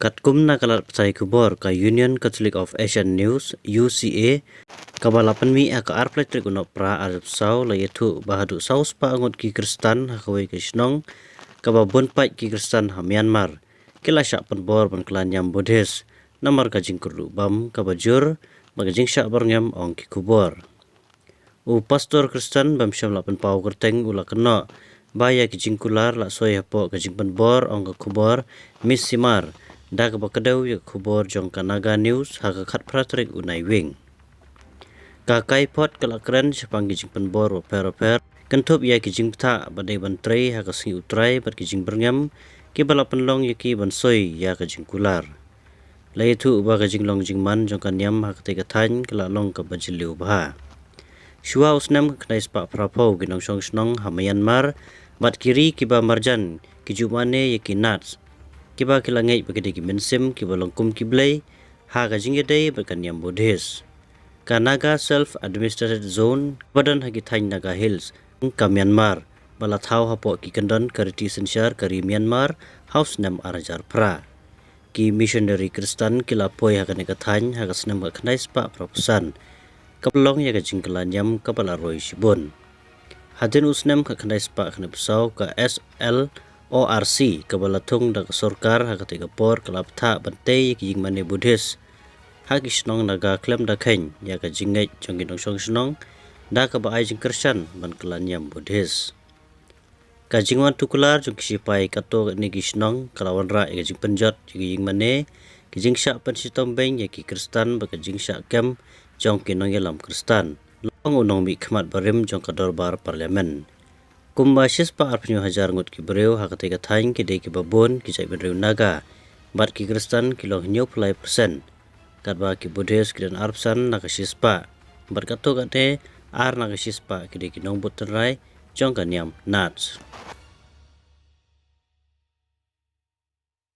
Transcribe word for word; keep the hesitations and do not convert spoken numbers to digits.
Katkum na ka lad pathai khubor ka Union Catholic of Asian News, U C A, kaba la pynmih ha ka arphew tarik u Nohprah arphew saw, la ïathuh ba haduh saw spah ngut ki Khristan ha kawei ka shnong kaba bun pat ki Khristan ha Myanmar ki la shah pynbor ban kylla niam Buddhist namar ka jingkyrduh bam kaba jur bad ka jingshah byrngem, ong ki khubor. U pastor Khristan bym shym la pynpaw kyrteng u la kynnoh ba ïa ki jingkular la soi hapoh ka jingpynbor, ong ka khubor Miss Simar, da kaba kdew ïa ka khubor jong ka Naga News ha ka khatphra tarik u Naiwieng. Ka Kaipod ka la kren shaphang ki jingpynbor bapher bapher kynthup ïa ki jingbthah ba dei ban trei ha ka sngi U Trai bad ki jingbyrngem kiba la pynlong ïa ki ban soi ïa ka jingkular. La ïathuh ba ka jinglong jingman jong ka niam ha katei ka thaiñ ka la long kaba jylliew bha. Shuwa u snem ka khyndai spah phra phew, ki nongshong shnong ha Myanmar bad ki ri kiba marjan ki ju mane ïa ki Nats, kiba ki la ngeit ba ki dei ki mynsiem kiba long kum ki blei ha ka jingïadei bad ka niam Buddhist. Ka Naga Self Administrated Zone ba don ha ki thaiñ Naga Hills ka Myanmar ba la thaw hapoh ki kyndon ka riti synshar ka ri Myanmar ha u snem ar hajar phra. Ki missionary Khristan ki la poi ha kane ka thaiñ ha ka snem ka khyndai spah phra phew san, kaba long ïa ka jingkylla niam kaba la roi shibun. Hadien u snem ka khyndai spah khyndai phew saw, ka S L O R C kaba la thung da ka sorkar ha katei ka por ka la bthah ban tei ïa ki ïingmane Buddhist ha ki shnong Naga khlem da kheiñ ïa ka jingngeit jong ki nongshong shnong, da kaba ai jingkyrshan ban kylla niam Buddhist. Ka jingwan tukular jong ki shipai katto katne ki shnong ka la wanrah ïa ka jingpynjot ïa ki ïingmane, ki jingshah pynshitom beiñ ïa ki Khristan bad ka jingshah kem jong ki nongïalam Khristan, la ong u nongmihkhmat barim jong ka dorbar Parliament. Kumba shispah arphew hajar ngut ki briew ha katei ka thaiñ ki dei kiba bun ki jaitbynriew Naga bad ki Khristan ki long hynñiewphew lai percent, katba ki Buddhist ki don arphew san na ka shispah bad katto katne ar na ka shispah ki dei ki nongbud tynrai jong ka niam Nats.